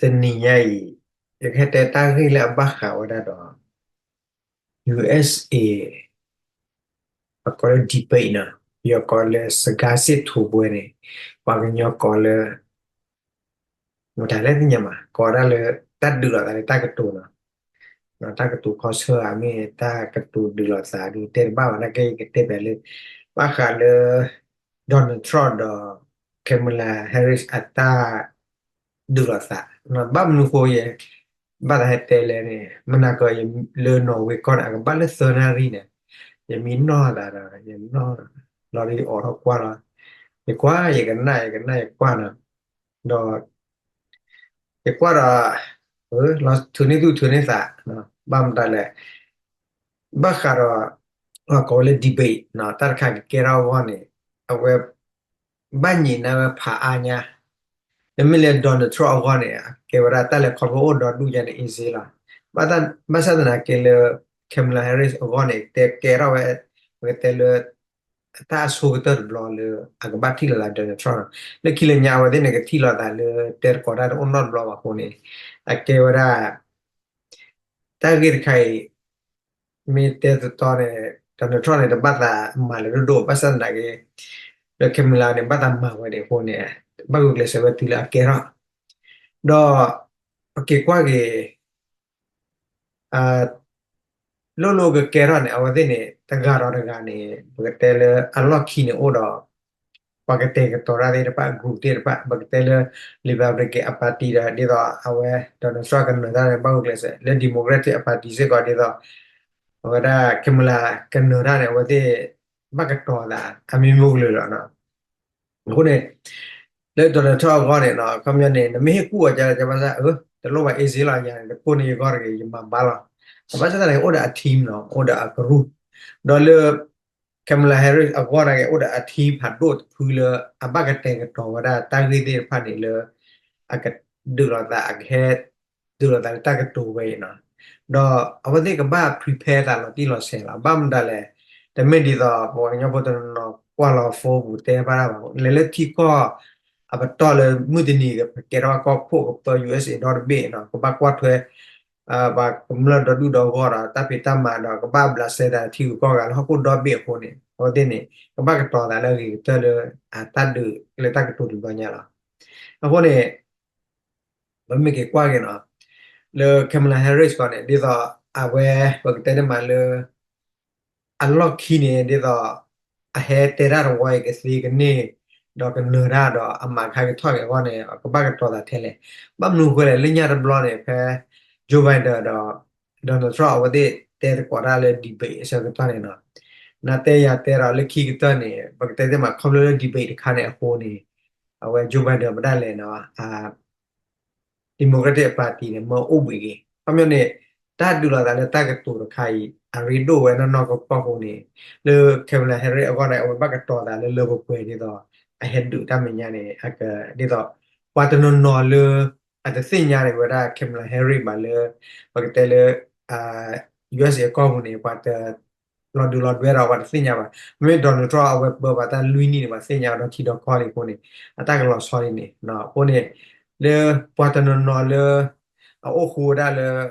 တနံၤညါအံၤ ယကဟဲတဲတၢ်ဂ့ၢ်လၢအဘၣ်ဃးဝဲဒၣ်ဒီး ယူအ့ၣ်အ့ အကိးလၢ debate နီၤ, ယကိးလၢစကားစစ်ထိုပွဲန့ၣ် ပှၤကညီကိးလၢ မတၤလဲၣ်သ့ၣ်ညါမး ကိးဒၣ်လၢ တၢ်ဒုးလိာ်သးလၢတၢ်ကတိၤနီၤ, တၢ်ကတိၤခီဆၢဧါမ့ၢ် တၢ်ကတိၤဒုးလိာ်သးဒုးတဲတဘၣ်ဘၣ်နာ်က့ ယကတဲပၠးလၢ ဘၣ်ဃးလၢ Donald Trump ဒီး Kamala Harris အတၢ် ဒုးလိာ်သး, ဘၣ်မနုၤဃိယ ဘၣ်သးဟဲတဲလဲၣ်န့ၣ် မနၤကီး လၢ Norway ကီၢ်န့ၣ် အကဘၣ်လၢသၢနၣ်ရံၣ်န့ၣ်, ယမံနီၢ်သးဒီး ယနီၢ် လီၤဒီးယအိးထီၣ်ကွၢ်လီၤ, ယကွၢ် ယကနၣ် ယကနၣ် ယကွၢ်နီၤ, ဒီး ယကွၢ်ဒီး လီၤထုးန့ၢ်သူၣ်ထုးန့ၢ်သး, ဘၣ်မတၤလဲၣ်, ဘၣ်ဃးဒီး ကိးဝဲလၢ debate နီၤ, တၢ်တခါကကဲထီၣ်အဂီၢ်န့ၣ် အဝဲ ဘၣ်ညံးနၢ်ဝဲဖးအါညါ, မ့မ့ၢ်လၢ Donald Trump အဂီၢ်န့ၣ် အကဲဝဲဒၣ်တၢ်လဲၤခီဖျိအိၣ်ဒီဒူၣ်ညါန့ၣ် easy လီၤ, ဘၣ်ဆၣ်သနာ်က့လၢ Kamala Harris အဂီၢ်န့ၣ် တဲကဲထီၣ်ဝဲ ပကတဲလၢ တၢ်အဆိကတၢၢ်တဘျီလၢ အကဘၣ်ထံၣ်လိာ်သး Donald Trump နီၤ, လၢခံလၢညါအဝဲသ့ၣ်န့ၣ် ကထံၣ်လိာ်သးလၢတဲသကိးတၢ်တအိၣ်နီတဘျီဘၣ်အဃိန့ၣ် အကဲဝဲဒၣ် တၢ်ဂ့ၢ်တခါအံၤ မ့ၢ်တဲတတီန့ၣ် Donald Trump န့ၣ် တဘၣ်သးမၤလၢၤဒိၣ်ဒိၣ် ဘၣ်ဆၣ်သနာ်က့ လၢ Kamala န့ၣ် ဘၣ်သးမၤဝဲဒၣ်အဃိန့ၣ် ဘၣ်ဂုာ်ကျဲးစၢးဝဲတုၤလၢအကဲထီၣ် ဒီး ပက့ၤကွၢ်က့ၤ လိၣ်လိၣ်ကကဲထီၣ်န့ၣ် အဝဲသ့ၣ်န့ၣ် တဂၤဒီးတဂၤန့ၣ် ပကတဲလၢအလီၢ်ခံန့ၣ်အိၣ်ဒီး ပှၤကတဲာ်ကတီၤတၢ်သ့ၣ်တဖၣ် group သ့ၣ်တဖၣ် ပကတဲလၢ Republican အ party ဒီး ဒ်သိးအဝဲ Donald Trump ကနၢၤတၢ်န့ၣ် ဘၣ်ဂုာ်ကျဲးစၢး လၢ Democratic အ party စ့ၢ်ကီး ဒ်သိး အဝဲဒၣ် Kamala ကနၢၤတၢ်န့ၣ် အဝဲသ့ၣ် ဘၣ်ကတီၤသး အမံၤမ့ၢ်ကလုာ်လီၤနီၤ အဃိန့ၣ် လၢ Donald Trump အဂီၢ်န့ၣ်နီၤ ခီပညီန့ၣ် နမ့ၢ်ဟ့ၣ်ကူၣ်အီၤကလဲၣ် ဘၣ်ဆၣ် တလိၣ်ဘၣ် easy လီၤ ယၤန့ၣ် တကိၢ်န့ၣ်ယဂီၢ်တဂ့ၤ ယမၤဘါလီၤ ဘၣ်ဆၣ်သနာ်က့ အိၣ်ဒီးအ team နီၤ အိၣ်ဒီးအကရူၢ် ဒီးလၢ Kamala Harris အဂီၢ်နာ်က့ အိၣ်ဒီးအ team ဖးဒိၣ်တဖုလၢ အဘၣ်ကတဲာ်ကတီၤဝဲဒၣ်တၢ်ဂ့ၢ်သ့ၣ်တဖၣ်န့ၣ်လၢ အကဒုးလိာ်သး အကဟဲ ဒုးလိာ်သးလၢတၢ်ကတိၤဝဲအံၤနီၤ ဒီးအဝဲသ့ၣ်ကဘၣ် prepare သးလီၤတံၢ်လီၤဆဲးလီၤ ဘၣ်မတၤလဲၣ် တမ့ၢ်ဒ်သိး ပှၤကညီဖိတနီၤနီၤ ကွၢ်လီၤ phone ပူၤတဲဘၣ်တၢ်ဘၣ် လဲၤလၢထံကီၢ် အပတီၢ်လၢမုၢ်တနံၤကကဲထီၣ်ကီၢ်ခိၣ်ကပၢ ယူအ့ၣ်အ့ ဒီတဘ့ၣ်နီၤ ကဘၣ်ကွၢ်ထွဲ ပှၤကမျၢၢ်ဒီဒူၣ်ဒီဂီၢ်ဒီး တၢ်ဖံးတၢ်မၤဒီး ကဘၣ်ဘျးစဲသးထံဂုၤကီၢ်ဂၤလၢဟီၣ်ခိၣ်ဒီဘ့ၣ်အဃိန့ၣ် အဝဲသ့ၣ်န့ၣ် ကဘၣ်ကတီၤသးလၢအဂ့ၤကတၢၢ်လၢ အတၢ်ဒုးလၢတၢ်ကတိၤတဘျီညါလီၤ. အဃိန့ၣ် ပမ့ၢ်က့ၤကွၢ်က့ၤနီၤ လၢ Kamala Harris ကီးန့ၣ် ဒ်သိးအဝဲ ပကတဲန့ၣ်မးလၢ အလီၢ်ခံန့ၣ် ဒ်သိး အဟဲတဲတၢ်တဝီအံၤကသ့ကန့ၢ် ဒီးကနၢၤတၢ်ဒီးအမၤခါက့ၤထီၣ်က့ၤအဂီၢ်န့ၣ် ကဘၣ်ကတီၤသးထဲလဲၣ်. ဘၣ်မနုၤဃိလဲၣ် လၢညါတဘျီန့ၣ် ဖဲ Joe Biden ဒီး Donald Trump အဝဲသ့ၣ်တဲသကိးတၢ်လၢ debate အဆၢကတီၢ်န့ၣ်နီၤ နတဲယၤတဲဒီးလၢခံကတၢၢ်န့ၣ် ပကတဲသ့ၣ်မး ခီဖျိလၢ debate တခါန့ၣ်အဃိန့ၣ် အဝဲ Joe Biden ပဒၣ်လဲာ်နီၤ Democratic Party န့ၣ် မၢအိၣ်ဘှံးက့ၤ ခီပညီန့ၣ် တၢ်ဒုးလိာ်သးလၢတၢ်ကတိၤတခါအံၤ အရ့ဒိၣ်ဝဲနီၢ်နီၢ်ကီၢ်ကီၢ်အဃိန့ၣ် လၢ Kamala Harris အဂီၢ်န့ၣ် အဝဲဘၣ်ကတီၤသးလၢလၢပှဲၤပှဲၤဒ်သိး အဟဲဒုးတၢ်မဲာ်ညါန့ၣ် အက ဒ်သိး ပှၤတနီၤနီၤလၢ အတသ့ၣ်ညါန့ၣ်ဝဲဒၣ် Kamala Harris ဘၣ်လၢ ပကတဲလၢ ယူအ့ၣ်အ့ အကီၢ်ပူၤန့ၣ် ပှၤတ လီၤဒုးလီၤဒွဲဒီးပှၤတသ့ၣ်ညါဘၣ်. မ့မ့ၢ် Donald Trump အဝဲပၢဘၣ်တၢ်လွံၢ်နံၣ်န့ၣ် ပှၤသ့ၣ်ညါအီၤဒီထံဒီကီၢ်လံအဃိန့ၣ် အတၢ်ကလီၤဆီလံန့ၣ် အဃိန့ၣ် လၢပှၤတနီၤနီၤလၢ အအိၣ်ဃူဝဲဒၣ်လၢ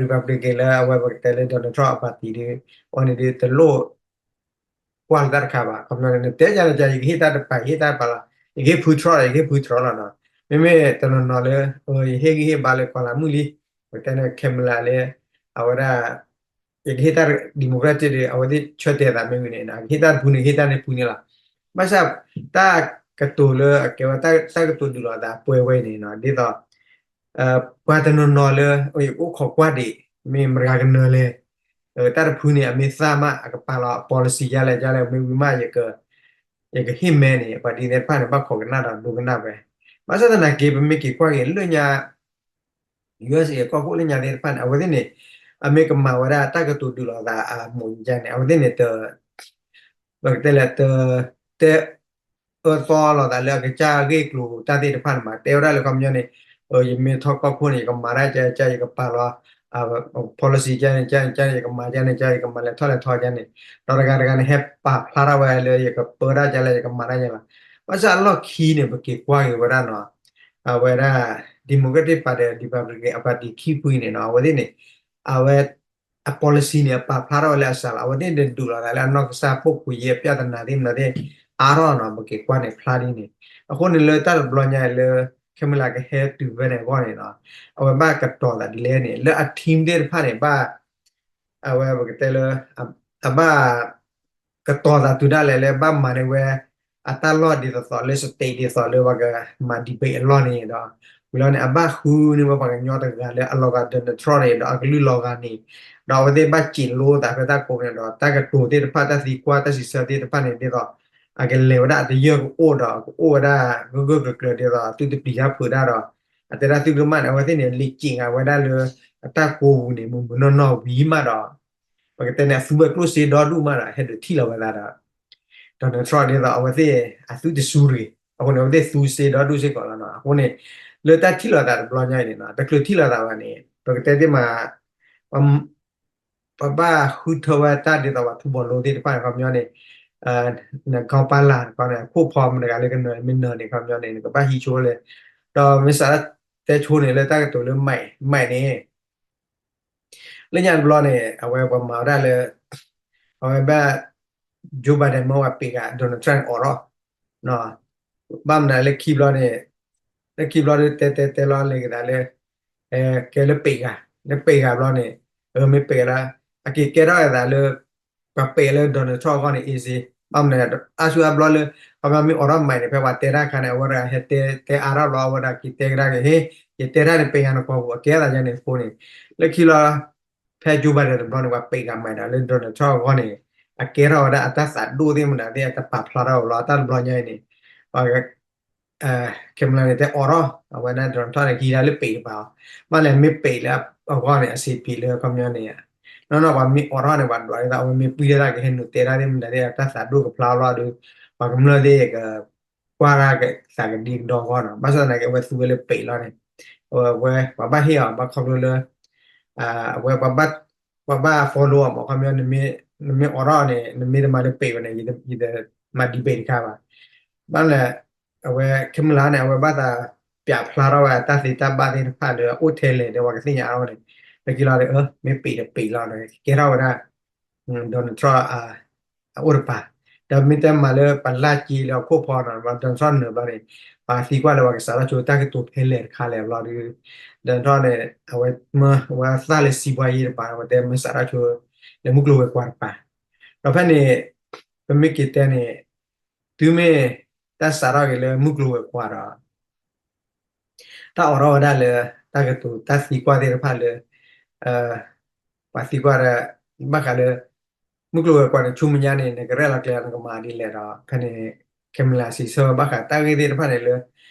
Republican လၢအဝဲပကတဲလၢ Donald Trump အ party ဒ် အဝဲန့ၣ်ဒ်တလိၣ် ကွၢ်လၢတၢ်တခါဘၣ် ခီပညီန့ၣ် နတဲယၤန့ၣ် ယကဟ့ၣ်တၢ်တပၤ ယဟ့ၣ်တၢ်တပၤလီၤ ယကဟ့ၣ်ဖုထြီလီၤ ယကဟ့ၣ်ဖုထြီလီၤနီၤ မ့မ့ၢ်တနီၤနီၤလၢ ယဟ့ၣ်ဂံၢ်ဟ့ၣ်ဘါလၢကီၢ်လၢမုၢ်လံ ပတဲန့ၣ် Kamala လၢ အဝဲဒၣ် ယကဟ့ၣ်တၢ် democratic ဒီး အဝဲသ့ၣ်ဆၢတဲာ်သးမ့ၢ်ဝံၤန့ၣ် ကဟ့ၣ်တၢ်တဖုန့ၣ် ဟ့ၣ်တၢ်န့ၣ်ဖုန့ၣ်လီၤ ဘၣ်ဆၣ် တၢ်ကတိၤလၢအကဲဝဲတၢ်ကတိၤဒုးလိာ်သးပှဲၤဝဲအံၤန့ၣ် ဒ်သိး ပှၤတနီၤနီၤလၢ ယကအိၣ်ခိးကွၢ်ဒံး မ့ၢ်မတၤဂၤကနၢၤလဲၣ် တၢ်တဖုန့ၣ် အမ့ၢ်သၣ်မး အကပာ်လီၤ policy ယါလဲၣ်ယါလဲၣ် မ့ၢ်ဝံၤမး ယကဟ့ၣ်မဲန့ၣ် ပှၤဒ်န့ၣ်တဖၣ်န့ၣ် ဘၣ်ခိးကနၣ်ဒီးဒိကနၣ်ဝဲ ဘၣ်ဆၣ်သနာ်က့ ပမ့ၢ်က့ၤကွၢ်က့ၤလၢညါ ယူအ့ၣ်အ့ ကီၢ်ခိၣ်လၢညါသ့ၣ်တဖၣ်န့ၣ် အဝဲသ့ၣ်န့ၣ် အမ့ၢ်ကမၤဝဲဒၣ်တၢ်ကတိၤဒုးလိာ်သးအမိၢ်ယါန့ၣ် အဝဲသ့ၣ်န့ၣ် တ ပကတဲလဲၣ် တ တဲ အၢသီလိာ်သးလၢအကစၢ်ဂ့ၢ်ကျိၤတၢ်သ့ၣ်တဖၣ်န့ၣ်မး တဲဝဲဒၣ်လၢခီပညီန့ၣ် ယမ့ၢ်ထီၣ်ကီၢ်ခိၣ်န့ၣ် ယကမၤတၢ်ကက ယကပာ်လီၤ policy ကန့ၣ် ကန့ၣ် ယကမၤကန့ၣ် ယကမၤလဲၤထီၣ်လဲၤထီကန့ၣ် ဒီးတဂၤတဂၤန့ၣ် ဟဲပာ်ဖျါထီၣ်ဝဲလၢယကပၢတၢ်ကလဲၣ် ယကမၤတၢ်ကလဲၣ် ဘၣ်ဆၣ်အလီၢ်ခံန့ၣ် ပက့ၤကွၢ်က့ၤဝဲဒၣ်နီၤ အဝဲဒၣ် Democratic Party Republican အ party ခံဖုန့ၣ်နီၤ အဝဲသ့ၣ်န့ၣ် အဝဲ အ policy န့ၣ် အပာ်ဖျါထီၣ်ဝဲလၢအစှၤလီၤ အဝဲသ့ၣ်ဒုးလီၤသးလၢအနီၢ်ကစၢ်ပိာ်ခွါယဲၢ် ပြဿနာသ့ၣ်မနုၤသ့ၣ် အါထီၣ်နီၤ ပက့ၤကွၢ်န့ၣ်ဖျါဒ်န့ၣ် အဃိန့ၣ်လၢတၢ်တဘျီညါအံၤလၢ ခဲမုၢ်လၢ်ကဟဲတုၤဖဲန့ၣ်အဂီၢ်န့ၣ်နီၤ အဝဲဘၣ်ကတီၤသးဒ်လဲၣ်န့ၣ် လၢအ team သ့ၣ်တဖၣ်န့ၣ် ဘၣ် အဝဲပကတဲလၢ အဘၣ် ကတီၤသးတုၤဒၣ်လဲာ်လၢဘၣ်မၤန့ၢ်ဝဲ အတၢ်လီၢ်ဒ်သိးသိးလၢ state ဒ်သိးလၢပှၤကမၤ debate အလီၢ်န့ၣ်ဒီး ဝံၤလီၤန့ၣ် အဘၣ်ဃုန့ၢ်ဝဲပှၤကညီတဂၤလၢအလီၤဂာ် Donald Trump န့ၣ်ဒီးအကလုၢ်လီၤဂာ်န့ၣ် ဒီးအဝဲသ့ၣ်ဘၣ်စံးလိသးဖဲတၢ်ကိးန့ၣ်ဒီး တၢ်ကတိၤသ့ၣ်တဖၣ် တၢ်သံကွၢ် တၢ်စံးဆၢသ့ၣ်တဖၣ်န့ၣ်ဒ်သိး အကလဲၤဝဲဒၣ်အတယၢၢ်ကအိၣ်ဒီး ကအိၣ်ဝဲဒၣ်ဂၢၢ်ဂၢၢ်ကျၢၤကျၢၤဒ်သိး သုတပျံၤတၢ်ဖုးတၢ်ဒီး အတဲဒၣ်သုကမၣ်န့ၣ် အဝဲသ့ၣ်န့ၣ် လံာ်က့ၤဂၤဝဲဒၣ်လၢ အတၢ်ကိးပူၤန့ၣ် မုၢ်မုၢ်နီၢ်နီၢ်ဝံၤမးဒီး ပကတဲန့ၣ် အသူဝဲကျိၣ်စ့ဒီဒူၣ်မးဒီး ဟဲဒုးထံၣ်လီၤဝဲသးဒီး Donald Trump ဒ်သိးအဝဲသ့ၣ် အသုတစူၤတဂ့ၤ အဃိန့ၣ် အဝဲသ့ၣ်သူစ့ဒီဒူၣ်စ့ၢ်ကီးလီၤနီၤ အဃိန့ၣ် လၢတၢ်ထံၣ်လိာ်သးတဘျီညါအံၤန့ၣ်နီၤ တချုးထံၣ်လိာ်သးဘၣ်န့ၣ် ပကတဲသ့ၣ်မး ပဘၣ်ဃုထၢဝဲတၢ်ဒ်သိးပှၤထူဘီၣ်လိသ့ၣ်တဖၣ်န့ၣ် ခီပညီန့ၣ် နခီပၤလၢ်န့ၣ် ခိၣ်ဖီမတဂၤလၢကနၢၤမ့ၢ်နၢၤန့ၣ် ခီပညီန့ၣ် နကဘၣ်ဟံးဆိလၢ ဒီးမ့ၢ်စးထီၣ်တဲဆိန့ၣ် လၢတၢ်ကတိၤလၢ Mike Mike န့ၣ် လၢညါတဘျီန့ၣ် အဝဲပှၤမၤဝဲဒၣ်လၢ အဝဲဘၣ် Joe Biden မ့ၢ်ဝဲပံးဂၤ Donald Trump န့ၣ်အိးထီၣ် ဘၣ်မနုၤလၢခံဘျီန့ၣ် လၢခံဘျီဒုးတဲတဲတဲလီၤလဲၤက့ၤသးလၢ ကဲလၢပံးဂၤ လၢပံးဂၤဘျီန့ၣ် အမ့ၢ်ပံးဂၤလၢ အက့ၤကဲထီၣ်အသးလၢ ပှၤပံးလၢ Donald Trump အဂီၢ်န့ၣ် easy ဘၣ်မနုၤ အါဆူအါဘျီလၢ ခီပညီမ့ၢ်အိးထီၣ် Mike န့ၣ် ဖဲပှၤတဲတၢ်အခါန့ၣ် အဝဲတဂၤဟဲတဲတဲအါထီၣ်ဘျီ အဝဲဒၣ်က့ၤတဲကဒါက့ၤ ဟ့ ယတဲတၢ်န့ၣ် ပံးဂၤနကွၢ်ပူၤ အကဲသးယါန့ၣ်အဃိန့ၣ် လၢခံလီၤ ဖဲ Joe Biden တဘျီန့ၣ် ပှၤပံးဂၤ Mike ဒီးလၢ Donald Trump အဂီၢ်န့ၣ် အကဲထီၣ်ဝဲဒၣ်အတၢ်သးဒိၣ်သ့ၣ်မနုၤသ့ၣ် အတပာ်ဖျါထီၣ်ဘျီ တၢ်တဘျီညါအံၤန့ၣ် ပှၤ ခဲမုၢ်လၢ်န့ၣ် တဲအိးထီၣ် အဝဲဒၣ် Donald Trump န့ၣ် ဟံးဒၣ်လၢပံးတပၤအီၤ ဘၣ်လဲၣ်မ့ၢ်ပံးလၢအဂီၢ်န့ၣ် အစ့ဖံးလၢခီပညီန့ၣ် နီၢ်နီၢ်ပှၤမ့ၢ်အိးထီၣ်န့ၣ် ပှၤဒွးဒ်သိး အဝဲမ့ၢ်ပှံၢ်ဒၣ်တၢ်ကဟဲနုာ်တဲဒၣ်သ့ၣ်မနုၤသ့ၣ် တၢ်သးဒိၣ်ကဖျါလီၤဒီး ပှၤကမျၢၢ်သ့ၣ်က ကွၢ်ဒၣ်သးကဒံကဒီဂီၢ်နီၤ ဘၣ်ဆၣ်သနာ်က့ အဝဲသူဝဲလၢပံးလီၤန့ၣ် အဝဲပှၤဘၣ်ဟ့ၣ်အီၤ ဘၣ်ခီဖျိလၢ အဝဲ ပှၤဘၣ် follow အီၤမး ခီပညီ နမ့ၢ်အိးထီၣ်န့ၣ် နမ့ၢ်တမၤလၢပံးဝဲန့ၣ် ယတမၤ debate တခါဘၣ် ဘၣ်လဲၣ် အဝဲ ခဲမုၢ်လၢ်န့ၣ် အဝဲဘၣ်သးပျးဖျါထီၣ်ဝဲအတၢ်သ့တၢ်ဘၣ်သ့ၣ်တဖၣ်လၢအအိၣ်ထဲလဲၣ်ဒီးပှၤကသ့ၣ်ညါအီၤန့ၣ် လၢခံလီၤဒီး မ့ၢ်ပံးဒီးပံးလီၤန့ၣ် ကဲထီၣ်ဝဲဒၣ် Donald Trump အအိၣ်တပၤ ဒီးမ့ၢ်တဲမၤလၢပှၤလၢ်က့လၢအခိၣ်ဖီနီၤ Donald Trump နၢၤဘျီန့ၣ် ပှၤသံကွၢ်လၢပှၤကစးထီၣ်ဆိတၢ်ကတိၤဖဲလဲၣ်တခါလဲၣ်ဘျီဒီး Donald Trump န့ၣ် အဝဲမၢ အဝဲသၣ်လၢစံးပှၤယ့ၢ်တပၤ အဝဲတဲမၢစးထီၣ်ဆိ လၢမုၢ်ကျိၤဝဲၤကွာ်တပၤ ဒီးဖဲန့ၣ် ပမ့ၢ်က့ၤတဲန့ၣ် တုၤမ့ၢ်တၢ်စးထီၣ်က့ၤလၢမုၢ်ကျိၤဝဲၤကွာ်ဒီး တၢ်အိးထီၣ်ဝဲဒၣ်လၢ တၢ်ကတိၤတၢ်သံကွၢ်သ့ၣ်တဖၣ်လၢ ပှၤသံကွၢ်ဒီး ဘၣ်ဃးလၢ မုၢ်ကျိၤဝဲၤကွာ်န့ၣ် ဆူမဲာ်ညါန့ၣ် နကရဲၣ်လီၤကျဲၤနကမၤဒ်လဲၣ်ဒီး ဖဲန့ၣ် ခဲမုၢ်လၢ်စံးဆၢဘၣ်ဃးတၢ်ဂ့ၢ်သ့ၣ်တဖၣ်န့ၣ်လၢ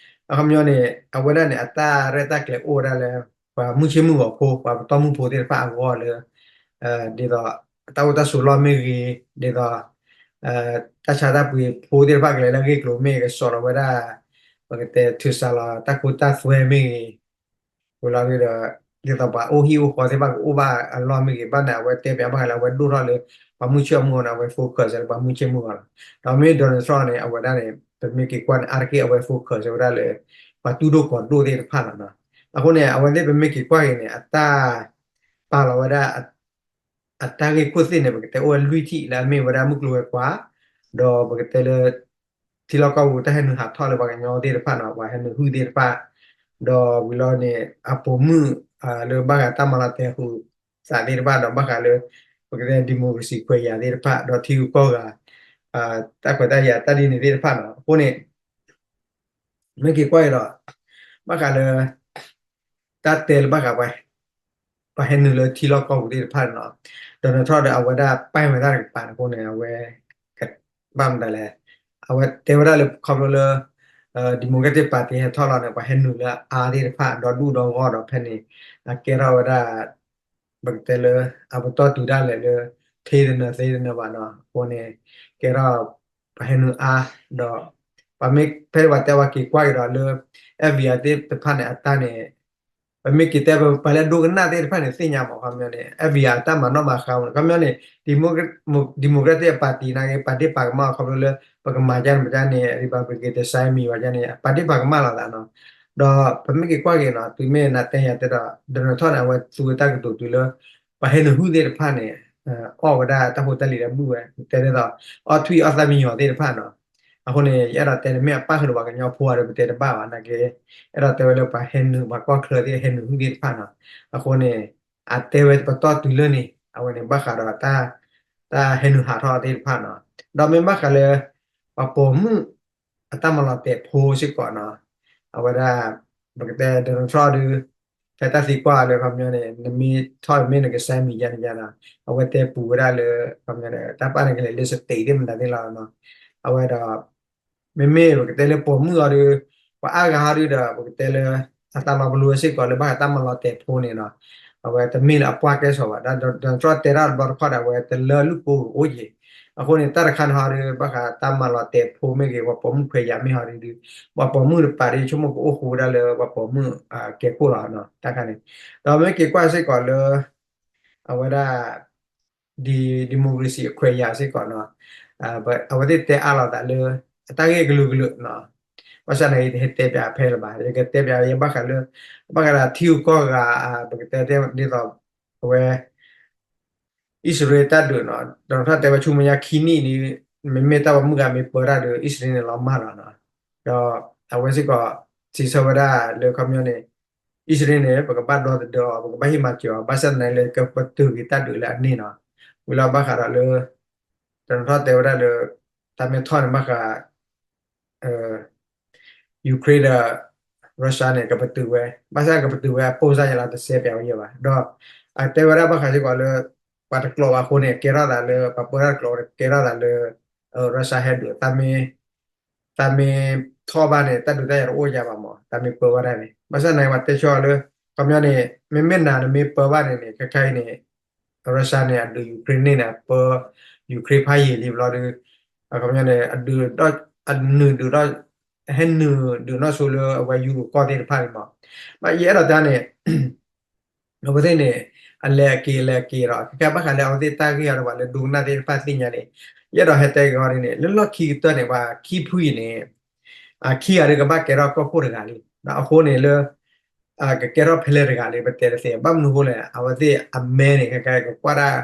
အခီပညီန့ၣ် အဝဲဒၣ်န့ၣ် အတၢ်ရဲၣ်တၢ်ကျဲၤအိၣ်ဝဲဒၣ်လၢ ပှၤမုၢ်ဆ့ၣ်မုၢ်ဂီၤဖိ ပှၤပတီၢ်မုၢ်ဖိသ့ၣ်တဖၣ်အဂီၢ်လၢ ဒ်သိး တၢ်အိၣ်တၢ်ဆိးလီၢ်မ့ၢ်ဂ့ၤ ဒ်သိး တၢ်ဆါတၢ်ပှ့ၤဖိသ့ၣ်တဖၣ်ကလဲၤလၢအဂ့ၢ်ကျိၤမ့ၢ်ဂ့ၤ ကစီၣ်လီၤဝဲဒၣ် ပကတဲထုးစးလီၤတၢ်ခိတၢ်သွဲမ့ၢ်ဂ့ၤ ဝံၤလီၤဒီး ဒ်သိးပှၤအိၣ်ဟံၣ်အိၣ်ဃီသ့ၣ်တဖၣ်ကအိၣ်ဘၣ်အလီၢ်မ့ၢ်ဂ့ၤ ဘၣ်န့ၣ် အဝဲတဲပၠးဘၣ်ဃးလၢအဝဲဒိၣ်ထီၣ်လၢ ပှၤမုၢ်ဆ့ၣ်အမုၢ်ဂီၤန့ၣ် အဝဲ focus လၢပှၤမုၢ်ဆ့ၣ်မုၢ်ဂီၤလီၤ. ဒီးမ့ၢ် Donald Trump န့ၣ် အဝဲဒၣ်န့ၣ် ပမ့ၢ်က့ၤကွၢ်န့ၣ် အါတက့ၢ်အဝဲ focus ဝဲဒၣ်လၢ ပှၤတူၢ်ဒိၣ်ကီၤဒိၣ်သ့ၣ်တဖၣ်လီၤနီၤ. အဃိန့ၣ် အဝဲသ့ၣ်ပမ့ၢ်က့ၤကွၢ်က့ၤန့ၣ် အတၢ်ပာ်လီၤဝဲဒၣ် အတၢ်ဂ့ၢ်ခိၣ်သ့ၣ်န့ၣ် ပကတဲအိၣ်ဝဲလွံၢ်ထံၣ်လၢအမ့ၢ်ဝဲဒၣ်မုၢ်ကျိၤဝဲၤကွာ် ဒီးပကတဲလၢ ထံလီၢ်ကီၢ်ပူၤတၢ်ဟဲနုာ်ဟးထီၣ်လၢပှၤကညီသ့ၣ်တဖၣ်နီၤ ပှၤဟဲနုာ်ဟုၣ်သ့ၣ်တဖၣ် ဒီးဝံၤလီၤန့ၣ် အပိာ်မုၣ်လၢဘၣ်ဃးတၢ်မၤလီၤတဲာ်ဟူးသးသ့ၣ်တဖၣ်ဒီးဘၣ်ဃးလၢ ပကတဲ democracy ခွဲးယာ်သ့ၣ်တဖၣ် ဒီးထံဂုၤကီၢ်ဂၤ တၢ်ခွဲးတၢ်ယာ်တၢ်ဒ်န့ၣ်သ့ၣ်တဖၣ်နီၤ အဃိန့ၣ် မ့ၢ်က့ၤကွၢ်အံၤဒီး ဘၣ်ဃးလၢ တၢ်တဲလၢဘၣ်ဃးပှၤ ပှၤဟဲနုာ်လၢထံလီၢ်ကီၢ်ပူၤသ့ၣ်တဖၣ်န့ၣ်နီၤ Donald Trump ဒီးအဝဲဒၣ်ပာ်ဝဲဒၣ်တကပၤန့ၣ်အဃိန့ၣ် အဝဲ ဘၣ်မတၤလဲၣ် အဝဲတဲဝဲဒၣ်လၢခီဖျိလၢ Democratic Party ဟဲထီၣ်လီၤန့ၣ် ပှၤဟဲနုာ်လၢအါသ့ၣ်တဖၣ်ဒီဒူၣ်ဒီဂီၢ်ဒီးဖဲန့ၣ် အကဲထီၣ်ဝဲဒၣ် ပကတဲလၢ အပတီၢ်တုၤဒၣ်လဲာ်လၢ ထ့တနၢၤသ့တနၢၤဘၣ်နီၤ အဃိန့ၣ် ကဲထီၣ် ပှၤဟဲနုာ်အါ ဒီး ပှၤမ့ၢ်ဖဲပှၤတဲပှၤက့ၤကွၢ်က့ၤဒီးလၢ FBI သ့ၣ်တဖၣ်န့ၣ် အတၢ်န့ၣ် ပမ့ၢ်က့ၤတဲပှၤလၢအဒိကနၣ်သ့ၣ်တဖၣ်န့ၣ် သ့ၣ်ညါမး ခီပညီန့ၣ် FBI အတၢ်မၤနီၣ်မၤဃါမး ခီပညီန့ၣ် Democratic Party နာ်က့ ပာ်ဒ့ၣ်ပာ်ကမၣ်ခီဖျိလၢ ပကမၤကန့ၣ်ပကန့ၣ် Republican တစဲမံၤဘၣ်ကန့ၣ် ပာ်ဒ့ၣ်ပာ်ကမၣ်လိာ်သးနီၤ ဒီးပမ့ၢ်က့ၤကွၢ်က့ၤနီၤ တုၤမ့ၢ်နတဲယၤတဲဒီး Donald Trump န့ၣ် အဝဲသူဝဲတၢ်ကတိၤတုၤလၢ ပှၤဟဲနုာ်ဟုၣ်သ့ၣ်တဖၣ်န့ၣ် အီၣ်ဝဲဒၣ်တၢ်ဖိတၢ်လံၤဒီးဘူၣ်ဝဲ တဲဒ်သိး အီၣ်ထွံၣ်အီၣ်သၣ်မံညီၤသ့ၣ်တဖၣ်နီၤ. အဃိန့ၣ် ယအဲၣ်ဒိးတဲန့ၣ် မ့ၢ်အပၣ်ဃုာ်ဒီးပှၤကညီဖိဒီး ပတဲတဘၣ်ဘၣ်နာ်က့ အဲၣ်ဒိးတဲဝဲလၢပှၤဟဲနုာ် ပှၤကီၢ်ချၢသ့ၣ်ဟဲနုာ်ဟုၣ်သ့ၣ်တဖၣ်နီၤ. အဃိန့ၣ် အတဲဝဲပတီၢ်တုၤလၢန့ၣ် အဝဲန့ၣ်ဘၣ်ဃးဒီး တၢ်ဟဲနုာ်ဟးထီၣ်သ့ၣ်တဖၣ်နီၤ. ဒီးမ့ၢ်ဘၣ်ဃးလၢ ပှၤပိာ်မုၣ် အတၢ်မၤလီၤတဲာ်ဖိစ့ၢ်ကီးနီၤ. အဝဲဒၣ် ပကတဲ Donald Trump ဒုး ဖဲတၢ်သံကွၢ်လၢခီပညီန့ၣ် နမ့ၢ်ထီၣ်မ့ၢ်နကစၢ်မံၤယါန့ၣ်ယါနီၤ. အဝဲတဲပူၤဝဲဒၣ်လၢ ခီပညီန့ၣ် တၢ်ပာ်န့ၣ်ကလဲၤလၢ state သ့ၣ်မတၤသ့ၣ်လီၤနီၤ. အဝဲဒီး မ့မ့ၢ်ပကတဲလၢပိာ်မုၣ်အီၤဒုး ပှၤအါဂၤဟီဒုးဒီး ပကတဲလၢ အတၢ်လီၤပလိာ်စ့ၢ်ကီးလၢဘၣ်ဃးတၢ်မၤလီၤတဲာ်ဖိန့ၣ်နီၤ. အဝဲတမ့ၢ်လၢအပှၢ်ကဲစီၤဘၣ် ဒီး Donald Trump တဲတၢ်တဘျီတခီၣ်ဒီး အဝဲတလၢလုၢ်ကိၢ်ကအိၣ်က့ၤ. အဃိန့ၣ် တၢ်တခါန့ၣ်ဟီဒုး ဘၣ်ဃးတၢ်မၤလီၤတဲာ်ဖိမ့ၢ်ဂ့ၤ ပှၤပိာ်မုၣ်ခွဲးယာ်မ့ၢ်ဟီဒုးဒုး ပှၤပိာ်မုၣ်တပၤဒုး ဆိကမိၣ်ကအိၣ်ဃူဝဲဒၣ်လၢပှၤပိာ်မုၣ်ကဲခိၣ်လီၤနီၤ တၢ်ခါန့ၣ်. ဒီးမ့ၢ်က့ၤကွၢ်စ့ၢ်ကီးလၢ အဝဲဒၣ် ဒီ democracy အခွဲးယာ်စ့ၢ်ကီးနီၤ. အဝဲသ့ၣ်တဲအါလိာ်သးလၢ အတၢ်ဂ့ၢ်ကလုာ်ကလုာ်နီၤ. ဘၣ်ဆၣ်န့ၣ် ယတဟဲတဲပၠးဖဲလၢၤဘၣ် ယကတဲပၠးယဲဘၣ်ဃးလၢ ဘၣ်ဃးဒီးထံဂုၤကီၢ်ဂၤ ပကတဲဒ်သိး အဝဲ အံၣ်စရ့လးတၢ်ဒုးနီၤ Donald Trump တဲဝဲဆူမဲာ်ညါခံနံၣ်န့ၣ် မ့မ့ၢ်တၢ်ပိာ်မုၣ်ဂၤမ့ၢ်ပၢတၢ်ဒုး အံၣ်စရ့လးန့ၣ်လီၤမၢ်လီၤနီၤ. ဒီးအဝဲစ့ၢ်ကီး စံးဆၢဝဲဒၣ်လၢခီပညီန့ၣ် အံၣ်စရ့လးန့ၣ် ပကဘၣ်ဒီသဒၢအီၤ ပကဘၣ်ဟ့ၣ်မၤစၢၤအီၤ ဘၣ်ဆၣ်သနာ်က့လၢကပတုာ်က့ၤတၢ်ဒုးလၢအန့ၣ်နီၤ. ဝံၤလီၤဘၣ်ဃးဒီးလၢ Donald Trump တဲဝဲဒၣ်လၢ တၢ်မ့ၢ်ထီၣ်န့ၣ်ဘၣ်ဃး Ukraine ဒီး Russia န့ၣ် ကပတုာ်ဝဲ ဘၣ်ဆၣ်ကပတုာ်ဝဲအပိၢ်စၢ်ယလီၤတစဲပၠးဝဲယဲဘၣ် ဒီးအတဲဝဲဒၣ်ဘၣ်ဃးစ့ၢ်ကီးလၢ ပှၤတကျိးဘၣ်အဃိန့ၣ် ကဲထီၣ်သးလၢ ပှၤပၢတၢ်တကျိးန့ၣ် ကဲထီၣ်သးလၢ Russia ဟဲဒုး တၢ်မ့ၢ်ထီၣ်ဘၣ်န့ၣ် တၢ်ဒုးတၢ်ယၤတအိၣ်ယၤဘၣ်မး တၢ်မ့ၢ်ပၢဘၣ်ဒၣ်န့ၣ် ဘၣ်ဆၣ်သနာ်က့ပှၤတဲဆၢလၢ ခီပညီန့ၣ် မ့မ့ၢ်နၤနမ့ၢ်ပၢဘၣ်န့ၣ်န့ၣ် ခဲခါအံၤန့ၣ် Russia န့ၣ် အဒုး Ukraine န့ၣ်န့ၣ် အပၢ Ukraine ဖးယံာ်လံဘျီဒီး အခီပညီန့ၣ် အဒုး အနုာ်ဒုးဒီး ဟဲနုာ်ဒုးနီၢ်ဆိလၢအဝဲယူရိၤကီၢ်သ့ၣ်တဖၣ်န့ၣ်မး ဘၣ်ယအဲၣ်ဒိးတဲန့ၣ် အဝဲသ့ၣ်န့ၣ် အလဲၤအက့ၤလဲၤအက့ၤဒီး ခဲကဲဘၣ်ဃးလၢအဝဲသ့ၣ်တၢ်ဂ့ၢ်အီၤဒီး ပှၤလၢဒိကနၣ်သ့ၣ်တဖၣ်သ့ၣ်ညါန့ၣ် ယအဲၣ်ဒိးဟဲတဲက့ၤအီၤဒ်န့ၣ် လၢလီၢ်ခံကတၢၢ်န့ၣ် ပှၤခံဖုအံၤန့ၣ် အခံဂၤဒုးကဘၣ်ကဲထီၣ်ကီၢ်ခိၣ်တဂၤလံ အဃိန့ၣ်လၢ ကကဲထီၣ်ဖဲလဲၣ်တဂၤလံ ပတဲတသ့ ဘၣ်မနုၤအဃိလဲၣ် အဝဲသ့ၣ်အမဲန့ၣ် ခဲကဲကကွၢ်တၢ်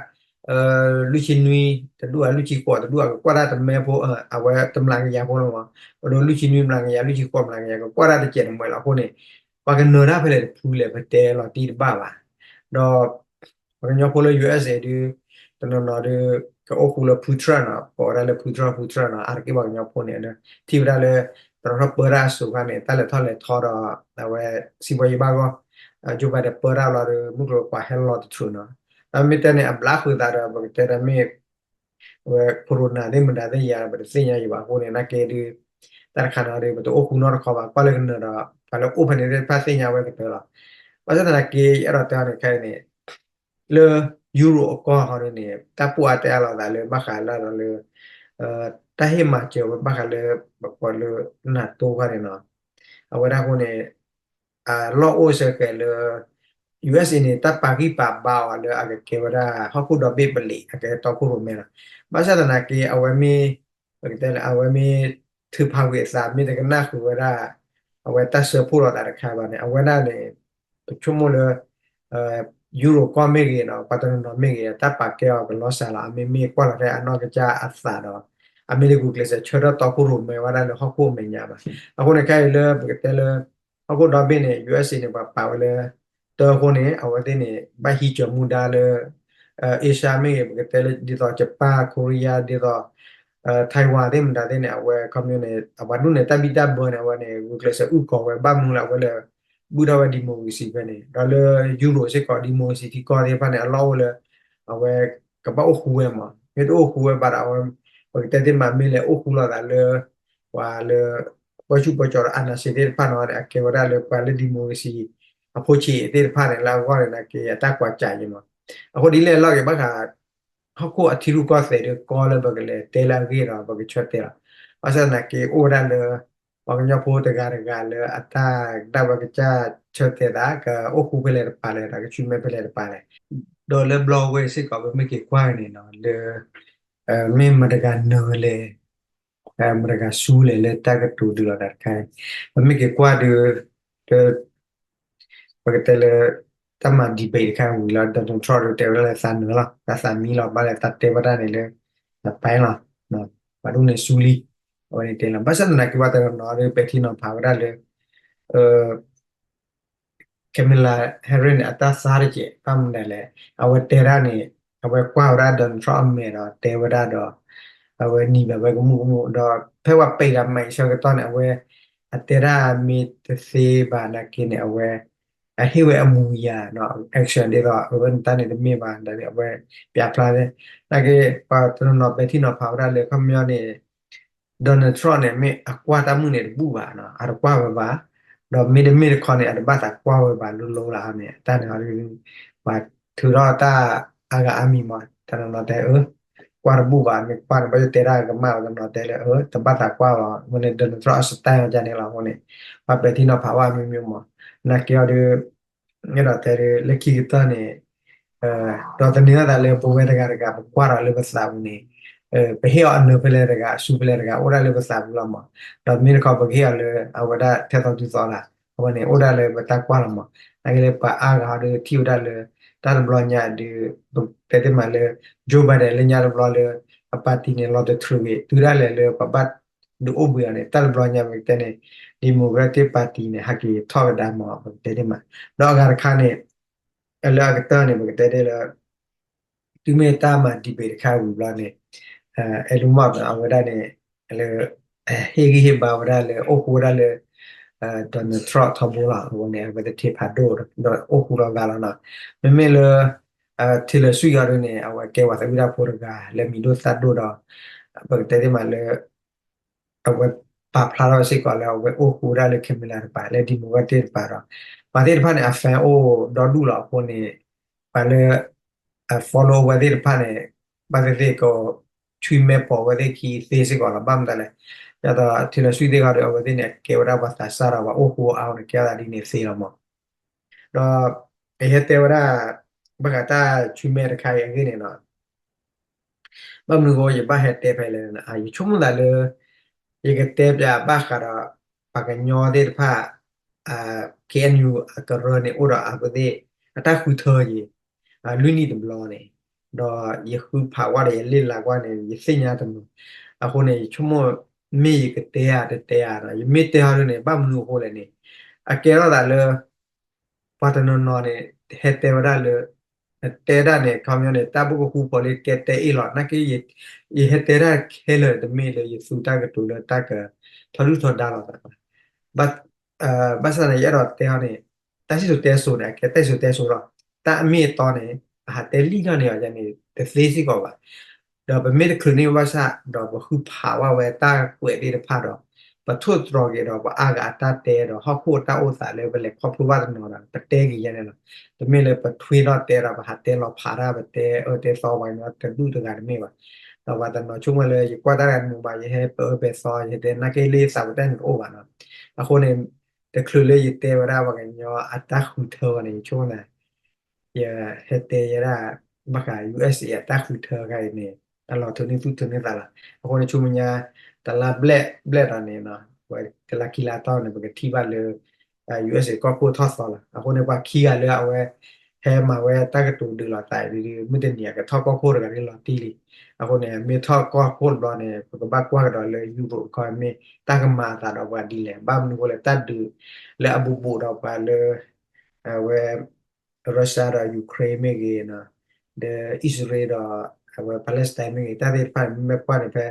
လွံၢ်ဆံနွံ တဒူၣ်ဧါ လွံၢ်ဆံဃိး တဒူၣ်ဧါ ကကွၢ်တၢ်တမဲဖိ အဝဲတမျးကယၤဖိလီၤမး ပဒိလွံၢ်ဆံနွံမျးကယၤ လွံၢ်ဆံဃိးမျးကယၤ ကကွၢ်တၢ်တစဲးတမှဲလီၤ အဃိန့ၣ် ပှၤကနၢၤတၢ်ဖဲလဲၣ်တဖုလဲၣ် ပတဲလီၤတံၢ်တဘၣ်ဘၣ် ဒီး ပှၤကညီဖိလၢ USA ဒုး တနီၤနီၤဒုး ကအိၣ်ဃူလၢဖုထြၢၣ်နီၤ ကိးဝဲဒၣ်လၢဖုထြၢၣ် ဖုထြၢၣ်နီၤ အါတက့ၢ်ပှၤကညီဖိန့ၣ် ထံၣ်ဝဲဒၣ်လၢ တနီၤထီၣ်ပၢတၢ်အစိၤခါန့ၣ် တၢ်လဲၤထီၣ်လဲၤထီဒီး အဝဲ စံးဘီယံၤဘၣ်ဂီၢ် ကၠိဘၣ်ဒဲးပၢတၢ်လီၤဒီး မုၢ်ကျိၤဝဲၤကွာ်ဟဲလီၤတထြူးနီၤ ဒီးမ့ၢ်တဲန့ၣ် အဘျးဃုာ်သးဒီး ပကတဲဒီးမ့ၢ် ဝဲ corona သ့ၣ်မတၤသ့ၣ်ယၤ ပတသ့ၣ်ညါယံၤဘၣ်အဃိန့ၣ် နာ်က့ဒုး တၢ်တခါနီၤဒုး ပတအိၣ်ဃူနီတခီဘၣ် ကွၢ်လၢကနၢၤဒီး ပှၤလၢအိၣ်ဖဲန့ၣ်သ့ၣ်တဖၣ်သ့ၣ်ညါဝဲကတၢၢ်လီၤ ဘၣ်ဆၣ်သနာ်က့ ယအဲၣ်ဒိးတဲအီၤန့ၣ်ခဲအံၤန့ၣ် လၢ ယူရိၤအကီၢ်ဟီဒ်န့ၣ် တၢ်ပိၢ်အါတဲအါလိာ်သးလၢဘၣ်ဃးလၢဒီးလၢ တၢ်ဟ့ၣ်မၤစၢၤဝဲဘၣ်ဃးလၢ ပကိးလၢ NATO ခါန့ၣ်နီၤ အဝဲဒၣ်အဃိန့ၣ် အလီၢ်အိၣ်ဆၢဃဲးလၢ USA န့ၣ် တၢ်ပာ်ဂံၢ်ပာ်ဘါအီၤလၢအကကဲဝဲဒၣ် ဟီၣ်ခိၣ်ဒီဘ့ၣ်ပလံး အကဲတီခိၣ်ရိၣ်မဲလီၤ. ဘၣ်ဆၣ်သနာ်က့ အဝဲမ့ၢ် ပကတဲလၢ အဝဲမ့ၢ်ထုးဖးဝံၤအသး မ့ၢ်တကနၣ်ဃုာ်ဝဲဒၣ် အဝဲတၢ်စၢဖှိၣ်လိာ်သးတခါဘၣ်န့ၣ် အဝဲဒၣ်န့ၣ် ပဆိကမိၣ်လၢ ယူရိၤကီၢ်မ့ၢ်ဂ့ၤနီၤ ပှၤတနီၤနီၤမ့ၢ်ဂ့ၤ တၢ်ပာ်ကဲအီၤကလီၤစှၤလီၤ. အမ့မ့ၢ်ကွၢ်လီၤထဲအနီၢ်ကစၢ်အသးဒီး အမ့ၢ်လၢဂုာ်ကျဲးစၢးဆၢထၢၣ်တီခိၣ်ရိၣ်မဲဝဲဒၣ်လၢဟီၣ်ခိၣ်အမဲာ်ညါဘၣ်. အဃိန့ၣ်ခဲအံၤလၢပကတဲလၢ ဟီၣ်ခိၣ်ဒီဘ့ၣ်န့ၣ် USA န့ၣ် ပှၤပာ်ဝဲလၢ တၢ်အဃိန့ၣ် အဝဲသ့ၣ်န့ၣ် ဘၣ်ဟံးကၠၢမူဒါလၢ Asia မ့ၢ်ဂ့ၤ ပကတဲလၢဒ်သိး Japan Korea ဒ်သိး Taiwan သ့ၣ်မတၤသ့ၣ်န့ၣ် အဝဲခီပညီန့ၣ် အပှၤဒူၣ်န့ၣ် တၢ်ဘံၣ်တၢ်ဘၢန့ၣ် အဝဲန့ၣ် ဂုာ်ကျဲးစၢးအုၣ်ကီၤဝဲ ဘၣ်မနုၤလၢအဝဲလဲၤ ဘုၣ်ထီၣ်ဝဲ democracy ဖဲန့ၣ် ဒီးလၢယူရိၤစ့ၢ်ကီး democracy ထံကီၢ်သ့ၣ်တဖၣ်န့ၣ် အလီၢ်အိၣ်လၢ အဝဲ ကဘၣ်အိၣ်ဃူဝဲမး မ့ၢ်တအိၣ်ဃူဝဲဘၣ်ဒီး အဝဲ ပကတဲသ့ၣ်မး မ့ၢ်လဲၤအိၣ်ဃူလိာ်သးလၢ ပှၤလၢ ပၢဆူၣ်ပၢကၠီဒီး အာဏာရှင် သ့ၣ်တဖၣ်န့ၣ် အကဲဝဲဒၣ်လၢပှၤလၢ democracy အဖိဆံးသ့ၣ်တဖၣ်န့ၣ် လၢအဂီၢ်န့ၣ် နာ်က့ အတၢ်ကွၢ်စးယံၤမး. အဃိဒ်လဲၣ်လီၤက့ၤဘၣ်ဃး ဟီၣ်ခိၣ်အထံရူၢ်ကီၢ်သဲးဒီးကီလၢပကလဲၤတဲလၢအဂ့ၢ်ဒီး ပကဆၢတဲာ်လီၤ. ဘၣ်ဆၣ်သနာ်က့ အိၣ်ဝဲဒၣ်လၢ ပှၤကညီဖိတဂၤတဂၤလၢအတၢ်ဒၣ်ဝဲကစၢ်ဆၢတဲာ်သး ကအိၣ်ဃူဖဲလဲၣ်တပၤလဲၣ် ဒီးကဆူမဲာ်ဖဲလဲၣ်တပၤလဲၣ် ဒီးလၢဘျီဝဲစ့ၢ်ကီး ပမ့ၢ်က့ၤကွၢ်န့ၣ်နီၤ လၢ မ့ၢ်မတၤတဂၤနၢၤလဲၣ် မတၤတဂၤဆူလဲၣ်လၢတၢ်ကတိၤဒုးလိာ်သးတခါအံၤ ပမ့ၢ်က့ၤကွၢ်ဒီး ပကတဲလၢ တၢ်မၤ debate တခါဝံၤလီၤ Donald Trump ဒီးတဲဝဲဒၣ်လၢသးနၢၤလီၤ သးသးမံလီၤ ဘၣ်လဲၣ်သးတဲဝဲဒၣ်န့ၣ်လၢ သးပၢ်လီၤ ပှၤဒိၣ်န့ၣ်ဆူလံ အဝဲန့ၣ်တဲလီၤ ဘၣ်ဆၣ်သနာ်က့ ပှၤတနီၤနီၤဒီး ပဲာ်ထံနီၤဖးဝဲဒၣ်လၢ Kamala Harris န့ၣ် အတၢ်သါတက့ၢ် ဘၣ်မနုၤလဲၣ် အဝဲတဲဒၣ်န့ၣ် အဝဲကွၢ်ဝဲဒၣ် Donald Trump အမဲာ်ဒီးတဲဝဲဒၣ်ဒီး အဝဲနံၤဘၣ်ဝဲကမူၣ်ကမူၣ် ဒီးဖဲပှၤပဲာ်တၢ်မဲာ်ဆၢကတီၢ်န့ၣ် အဝဲ အတဲဒၣ်မ့ၢ်တသ့ဘၣ်နာ်က့န့ၣ် အဝဲ အဟ့ၣ်ဝဲအမူအယၤ action ဒ်သိး အဝဲန့ၣ်တၢ်န့ၣ်တမ့ၢ်ဘၣ် ဒီးအဝဲ ပျးဖျါ နာ်က့ ပှၤတနီၤနီၤပဲာ်ထံနီၤဖးဝဲဒၣ်လၢ ခီပညီန့ၣ် Donald Trump န့ၣ် မ့ၢ်အကွၢ်တၢ်မုၣ်န့ၣ်တဘူၣ်ဘၣ် အတကွၢ်ဝဲဘၣ် ဒီးမ့တမ့ၢ်တခီန့ၣ် အတဘၣ်သးကွၢ်ဝဲဘၣ်လိၤလိၤလၢန့ၣ် တၢ်န့ၣ် ပှၤထုးထီၣ်တၢ်အါဂၤအါမံၤမး တနီၤနီၤတဲ ကွၢ်တဘူၣ်ဘၣ် မ့ၢ်ကွၢ်န့ၣ် ဘၣ်ယတဲဒၣ်ကမၣ်ဝဲ တနီၤတဲလၢ တဘၣ်သးကွၢ်ဘၣ် အဝဲန့ၣ် Donald Trump အ style အီၤဒ်န့ၣ်လီၤ အဃိန့ၣ် ပှၤပဲာ်ထံနီၤဖးဝဲမ့ၢ်မ့ၢ်မး နာ်က့အီၤဒီး အဲၣ်ဒိးတဲဒီး လၢခံကတၢၢ်န့ၣ် ဒီးသန့ၤထီၣ်သးလၢပဝဲတဂၤတဂၤ ပကွၢ်ဒီးလၢပသးပူၤန့ၣ် ပဟ့ၣ်အီၤအနၢၤဖဲလဲၣ်တဂၤ အစုဖဲလဲၣ်တဂၤ အိၣ်ဒၣ်လၢပသးပူၤလီၤမး ဒီးမ့ၢ်တခီပကဟ့ၣ်အီၤလၢအဝဲဒၣ်ထဲသိးတုၤသိးလီၤ အဝဲန့ၣ် အိၣ်ဒၣ်လၢပတၢ်ကွၢ်လီၤမး နာ်က့လၢပှၤအါဂၤဟီဒီးထံၣ်ဝဲဒၣ်လၢ တၢ်တဘျီညါဒီး ပတဲသ့မးလၢ Joe Biden လၢညါတဘျီလၢ အ party န့ၣ် လီၤတထြၢးဝံၤ တုၤဒၣ်လဲာ်လၢပဘၣ်ဒုးအိၣ်ဘှံးအီၤန့ၣ် တၢ်တဘျီညါပကတဲန့ၣ် Democratic Party န့ၣ် ဟးက့ၤထီၣ်ကဒါမး ပကတဲသ့မး ဒီးအဂၤတခါန့ၣ် လၢအကတၢၢ်န့ၣ် ပကတဲဒ်လၢ တုၤမ့ၢ်တၢ်မၤ debate တခါဝံၤဘျီန့ၣ် အဲၣ်လူမီၣ် အဝဲဒၣ်န့ၣ် လၢ ဟ့ၣ်ဂံၢ်ဟ့ၣ်ဘါဝဲဒၣ်လၢ အိၣ်ဃူဝဲဒၣ်လၢ Donald Trump ထီဘိလီၤ အဝဲန့ၣ် အဝဲသ့ၣ်ထံၣ်ဖးဒိၣ်ဒီး အိၣ်ဃူလီၤဂာ်လီၤနီၤ မ့မ့ၢ်လၢ Taylor Swift အီၤဒ်န့ၣ် အဝဲကဲပှၤသးဝံၣ်တၢ်ဖိတဂၤ လၢမံၤဒိၣ်သၣ်ဒိၣ်ဒီး ပကတဲသ့မးလၢ အဝဲပာ်ဖျါထီၣ်စ့ၢ်ကီးလၢအဝဲအိၣ်ဃူဝဲဒၣ်လၢ Kamala တပၤ လၢ Democratic တပၤဒီး ပှၤသ့ၣ်တဖၣ်န့ၣ် အ fan အိၣ်ဒီဒူၣ်လီၤအဃိန့ၣ် ပှၤလၢ အ follow အဝဲသ့ၣ်တဖၣ်န့ၣ် ဘၣ်သ့ၣ်သ့ၣ်က ဆွံမဲပိာ်ဝဲသ့ၣ်ခံသ့စ့ၢ်ကီးလီၤ ဘၣ်မတၤလဲၣ် ဒ်သိး Taylor Swift သ့ၣ်တဖၣ်ဒီး အဝဲသ့ၣ်န့ၣ် အကဲဝဲဒၣ်ပှၤသးစၢ်ဒီးပှၤအိၣ်ဃူအါအဃိန့ၣ် ကဲဝဲဒၣ်ဒ်န့ၣ်သ့လီၤမး ဒီး ယဟဲတဲဝဲဒၣ် ဘၣ်ဃးတၢ်ဆွံမဲတခါအံၤအဂ့ၢ်န့ၣ်နီၤ ဘၣ်မနုၤအဃိ ယဘၣ်ဟဲတဲဖဲလဲၣ်န့ၣ် ယဆိကမိၣ်သးလၢ ယကတဲပျးဘၣ်ဃးဒီး ပှၤကညီသ့ၣ်တဖၣ် KNU အကရၢန့ၣ် အိၣ်ဒီးအဝဲသ့ၣ် အတၢ်ဃုထၢယံၤ လွံၢ်နံၣ်တဘျီန့ၣ် ဒီးယဃုဖးကွၢ်ဒီးယလ့ၣ်လၤကွၢ်န့ၣ် ယသ့ၣ်ညါတနီၤ အဃိန့ၣ် ယဆိကမိၣ် မ့ၢ်ယကတဲဧါတတဲဧါဒီး ယမ့ၢ်တဲဟီဒ်န့ၣ် ဘၣ်မနုၤအဃိလဲၣ်န့ၣ် အကဲထီၣ်သးလၢ ပှၤတနီၤနီၤန့ၣ် ဟဲတဲဝဲဒၣ်လၢ တဲဒၣ်န့ၣ် ခီပညီန့ၣ် တၢ်ဘၣ်ကဃူဖိးလၢကဲတဲအ့ၣ်လီၤ နာ်က့ ယဟဲတဲဒၣ်ခဲလၢာ်တမ့ၢ်လၢယသူတၢ်ကတိၤလၢတၢ်ကထီဒုၣ်ထီဒါလိာ်သးဘၣ် ဘၣ်ဆၣ်န့ၣ် ယအဲၣ်ဒိးတဲအီၤန့ၣ် တၢ်စံၣ်စိၤတဲစိၤန့ၣ် အကဲတၢ်စံၣ်စိၤတဲစိၤလီၤ တၢ်အမ့ၢ်အတီန့ၣ် အဟးတဲလံထီၣ်န့ၢ်အီၤန့ၣ် တသ့စ့ၢ်ကီးဘၣ် ဒီးပမ့ၢ်တချုးန့ၢ်ဘၣ်ဆၣ် ဒီးပဃုဖးဝဲတၢ်ကွဲးသ့ၣ်တဖၣ်ဒီး ပထိၣ်သတြီၤက့ၤဒီးပှၤအါဂၤအတၢ်တဲဒီး ဟီၣ်ခိၣ်တၢ်အိၣ်သးလၢပလဲၤခီဖျိဘၣ်တနီၤဒီး ပတဲက့ၤယဲန့ၣ်လီၤ. တမ့ၢ်လၢပထွ့ထီၣ်တဲဒီး ပဟးတဲလီၤဖးတၢ် ပတဲအၢတဲသီပှၤကညီတဒူၣ်တဂၤတမ့ၢ်ဘၣ်. ဒီးပှၤတနီၤဆိကမိၣ်လၢယကွၢ်တၢ်တဂၤတမုာ်ဘၣ် ယဟဲပအၢပသီ ယဟဲတဲနာ်က့လၢယသးပူၤတၢ်န့ၣ်တအိၣ်ဘၣ်နီၤ. အဃိန့ၣ် တချုးလၢယတဲဝဲဒၣ်ပှၤကညီအတၢ်ဃုထၢဘၣ်န့ၣ် ယဆိကမိၣ်န့ၣ် ယဟဲတဲယဲဒၣ် ဘၣ်ဃး USA အတၢ်ဃုထၢတခါအံၤန့ၣ် အလီၤထိးန့ၢ်သူၣ်ထိးန့ၢ်သးလီၤ. အဃိန့ၣ် ဆူမဲာ်ညါ တလါဘျဲၣ်ဘျဲၣ်ဒီးန့ၣ် တလါခံလါတီၢ်န့ၣ် ပကထံၣ်ဘၣ်လၢ USA ကီၢ်ခိၣ်ထီၣ်သီလီၤ. အဃိန့ၣ် ပှၤခံဂၤလၢအဝဲ ဟဲမၤဝဲတၢ်ကတိၤဒုးလိာ်သးအံၤဒ် မုၢ်တနံၤအကထီၣ်ကီၢ်ခိၣ်တဂၤဒ်လီၤတံၢ်လံ. အဃိန့ၣ် မ့ၢ်ထီၣ်ကီၢ်ခိၣ်တဘျီန့ၣ် ပကဘၣ်ကွၢ်ကဒီးလၢ Europe တခီ မ့ၢ်တၢ်ကမၤအသးဒီးပှၤဒ်လဲၣ်. ဘၣ်မနုၤအဃိလဲၣ် တၢ်ဒုးလၢအဘူးဘူးဒီးပှၤလၢ အဝဲ Russia ဒီး Ukraine မ့ၢ်ဂ့ၤ, ဒီး အံၣ်စရ့လးဒီး အဝဲ Palestine မ့ၢ်ဂ့ၤ, တၢ်သ့ၣ်တဖၣ်န့ၣ် မ့မ့ၢ်ကွၢ်န့ၣ် ဖဲ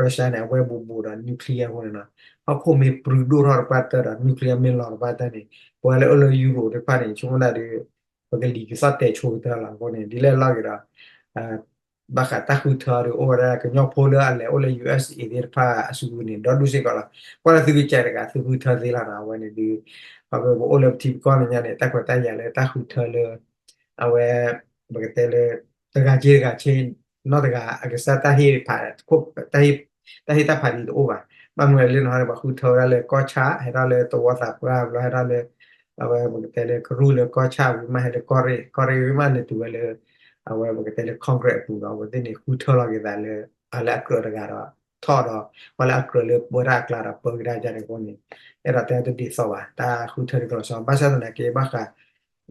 Russia န့ၣ် အဝဲဘူးဘူးဒီး nuclear အဃိန့ၣ်နီၤ, ဟီၣ်ခိၣ်မ့ၢ်ပြုၢ်ဒိၣ်ထီၣ်တပှၢ်တၢၢ်ဒီး nuclear မ့ၢ်လီၤတပှၢ်တၢၢ်န့ၣ် ပဝဲလၢအိၣ်လၢ Europe သ့ၣ်တဖၣ်န့ၣ် ဆိကမိၣ်တၢ်ဒီး ပကလံၤကသီၣ်တဲာ်ဆိကတၢၢ်လီၤ. အဃိန့ၣ် ဒ်လဲၣ်လီၢ်က့ၤဒီး ဘၣ်ဃးတၢ်ဃုထၢဒီး အိၣ်ဝဲဒၣ်ကညီဖိလၢအလဲၤအိၣ်လၢ USA သ့ၣ်တဖၣ်အစုပူၤန့ၣ် ဒီဒူၣ်စ့ၢ်ကီးလီၤ. ကွၢ်လၢသုကစၢ်တဂၤ သုဃုထၢသ့လီၤနီၤ. အဝဲန့ၣ်ဒုး ခီဖျိပအိၣ်လၢပထံပကီၢ်လၢညါန့ၣ် တၢ်ခွဲးတၢ်ယာ်လၢတၢ်ဃုထၢလၢ အဝဲ ပကတဲလၢ တဂၤက့ၤတဂၤဆ့ နီၢ်တဂၤ အကစၢ်တၢ်ဟ့ၣ်ဖး တၢ်ဟ့ၣ်တၢ်ဖးဒံးတအိၣ်ဘၣ်. ဘၣ်မနုၤလဲၣ်န့ၣ် ပှၤဃုထၢဝဲဒၣ်လၢကီၢ်ဆၣ် ဟဲထီၣ်လၢသဝီသးပှၢ်ဘျီ ဟဲထီၣ်လၢ အဝဲပကတဲလၢကရူၢ်လၢကီၢ်ဆၣ်ဝံၤမး ဟဲလၢကီၢ်ရ့ၣ် ကီၢ်ရ့ၣ်ဝံၤမး လဲၤတုၤဝဲလၢ အဝဲပကတဲလၢ Congress အပူၤဒီး အဝဲသ့ၣ်န့ၣ် ဃုထၢလီၤက့ၤသးလၢ အလၢအကြၢးတဂၤဒီး ပှၤလၢအထီၣ်ဒီး ပှၤလၢအကြၢးလၢပၢတၢ်အကျါဒီးပၢကဒါက့ၤအဃိန့ၣ် အဲၣ်ဒိးတဲတဒ်သိးဘၣ် တၢ်ဃုထၢတကလီၤဆီ ဘၣ်ဆၣ်သနာ်က့ ဘၣ်ဃး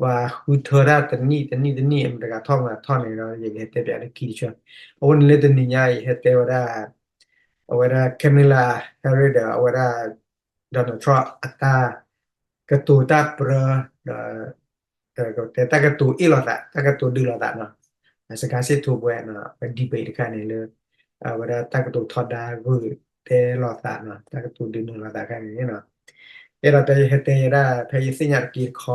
ပှၤဃုထၢတၢ်တနံၣ်တနံၣ်တနံၣ် မတၤဂၤထီၣ်မတၤဂၤထီၣ်န့ၣ်ဒီး ယကဟဲတဲပၠးလၢခံတဆၢ အဃိန့ၣ်လၢတနံၤညါ ယဟဲတဲဝဲဒၣ် အဝဲဒၣ် Kamala Harris ဒီး အဝဲဒၣ် Donald Trump အတၢ် ကတိၤတၢ်ပြၢ ဒီး တဲတၢ်ကတိၤအ့ၣ်လိာ်သး တၢ်ကတိၤဒုးလိာ်သးနီၤ စကားစစ်ထိုးပွဲ ပ debate တခါန့ၣ်လၢ အဝဲဒၣ်တၢ်ကတိၤထီဒါဂုာ်တဲလိာ်သးနီၤ တၢ်ကတိၤဒုးနုာ်လိာ်သးတခါန့ၣ်နီၤ အဲၣ်ဒိးတဲယဟဲတဲယဲဒၣ် ဖဲယသ့ၣ်ညါတက့ၢ်တခီ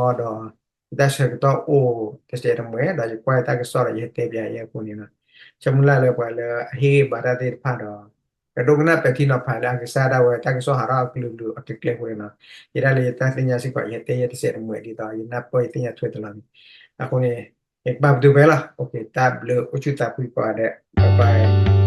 ဒီး ယတၢ်ဆၢကတီၢ်အိၣ်တစဲးတမှဲၤ ဒီးယကွၢ်ယတၢ်ကစီၣ်ဒီးယဟဲတဲပၠးယဲအဃိန့ၣ်နီၤ ဆၢမုၢ်လၢ်လၢပှၤလၢအဟ့ၣ်ဂံၢ်ဘါတၢ်သ့ၣ်တဖၣ်ဒီး ကဒိကနၣ်ပဲာ်ထံနီၤဖးလၢအကစၢ်ဒၣ်ဝဲတၢ်ကစီၣ်ဟးထီၣ်အကလုာ်ကလုာ်အကျဲကျဲအဃိန့ၣ်နီၤ ယဲဒၣ်လၢယတၢ်သ့ၣ်ညါစ့ၢ်ကီး ယဟဲတဲယဲတစဲးတမှဲၤဒ်သိး ယနၢ်ပၢၢ်ယသ့ၣ်ညါထွဲတလီၤန့ၣ် အဃိန့ၣ် ယကဘၣ်ပတုာ်ဖဲလီၤ တၢ်ဘျုးအိၣ်ဆူၣ်သးဖှံကိးဂၤဒဲး bye bye